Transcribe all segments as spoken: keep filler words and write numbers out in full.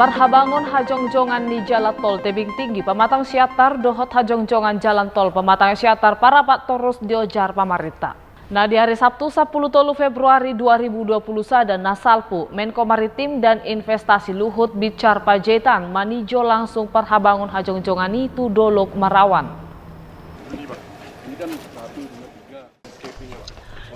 Parhabangon hajongjongan ni jalan tol Tebing Tinggi Pamatang Siantar dohot hajongjongan jalan tol Pamatang Siantar Parapat torus diojar pamarenta. Na di ari Sabtu sampulu tolu Februari dua ribu dua pulu sada na salpu, Menko Maritim dan Investasi Luhut Binsar Panjaitan maninjau langsung parhabangon hajongjongan i tu Dolok Marawan.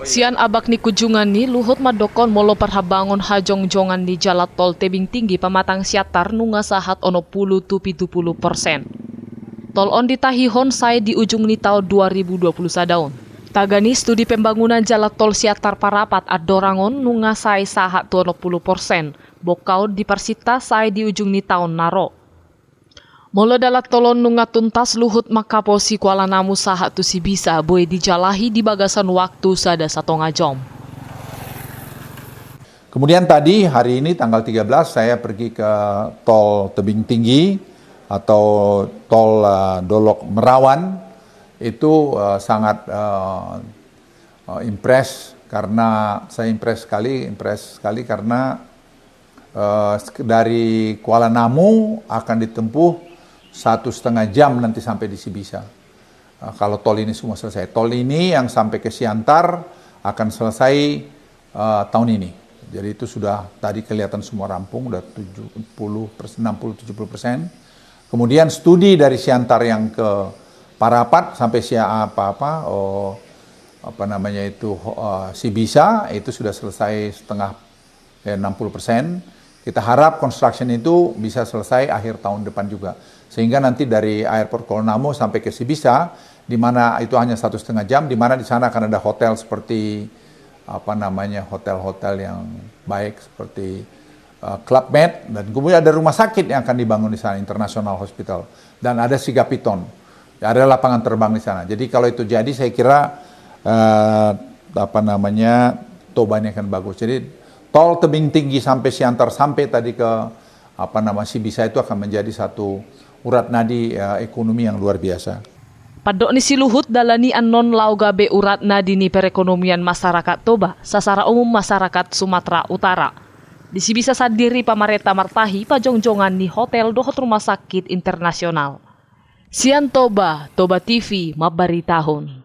Sian abang ni kunjungan i, Luhut mandokkon molo parhabangon hajongjongan ni jalan tol Tebing Tinggi Pamatang Siantar nunga sahat onom pulu tu pitu pulu persen. Tol on ditahihon sae di ujung ni taon dua ribu dua pulu sada on. Tagan ni studi pembangunan jalan tol Siantar Parapat Andorang on nunga sae sahat tu onom pulu persen. Bongkaon diparsinta sae di ujung ni taon na ro. Molo dalan tol on nunga tuntas, Luhut manghaposi Kuala Namu sahat tu Sibisa boi dijalahi di bagasan waktu sada satonga jom. Kemudian tadi, hari ini, tanggal tiga belas, saya pergi ke tol Tebing Tinggi atau tol, eh, Dolok Marawan. Itu, eh, sangat, eh, eh, impress, karena saya impress sekali, impress sekali karena, eh, dari Kuala Namu akan ditempuh satu setengah jam nanti sampai di Sibisa. Eh, kalau tol ini semua selesai. Tol ini yang sampai ke Siantar akan selesai, eh, tahun ini. Jadi itu sudah tadi kelihatan semua rampung, udah tujuh puluh persen, enam puluh, tujuh puluh persen. Kemudian studi dari Siantar yang ke Parapat sampai Sia-, apa, apa, oh, apa namanya itu, ho-, eh, Sibisa, itu sudah selesai setengah, eh, enam puluh persen. Kita harap construction itu bisa selesai akhir tahun depan juga. Sehingga nanti dari Airport Kuala Namu sampai ke Sibisa, di mana itu hanya satu setengah jam, di mana di sana akan ada hotel seperti, apa namanya, hotel-hotel yang baik seperti, eh, Club Med, dan kemudian ada rumah sakit yang akan dibangun di sana, International Hospital, dan ada Sigapiton. Ya, ada lapangan terbang di sana. Jadi kalau itu jadi, saya kira, eh, apa namanya, Toba ini akan bagus. Jadi tol Tebing Tinggi sampai Siantar sampai tadi ke, apa nama, Sibisa itu akan menjadi satu urat nadi, eh, ekonomi yang luar biasa. Pandok ni si Luhut, dalan i annon laho gabe urat nadi ni perekonomian masyarakat Toba, sasara umum masyarakat Sumatera Utara. Di Sibisa sandiri, pamarenta martahi pajongjongan ni hotel dohot rumah sakit internasional. Sian Toba, Toba T V mambaritahon.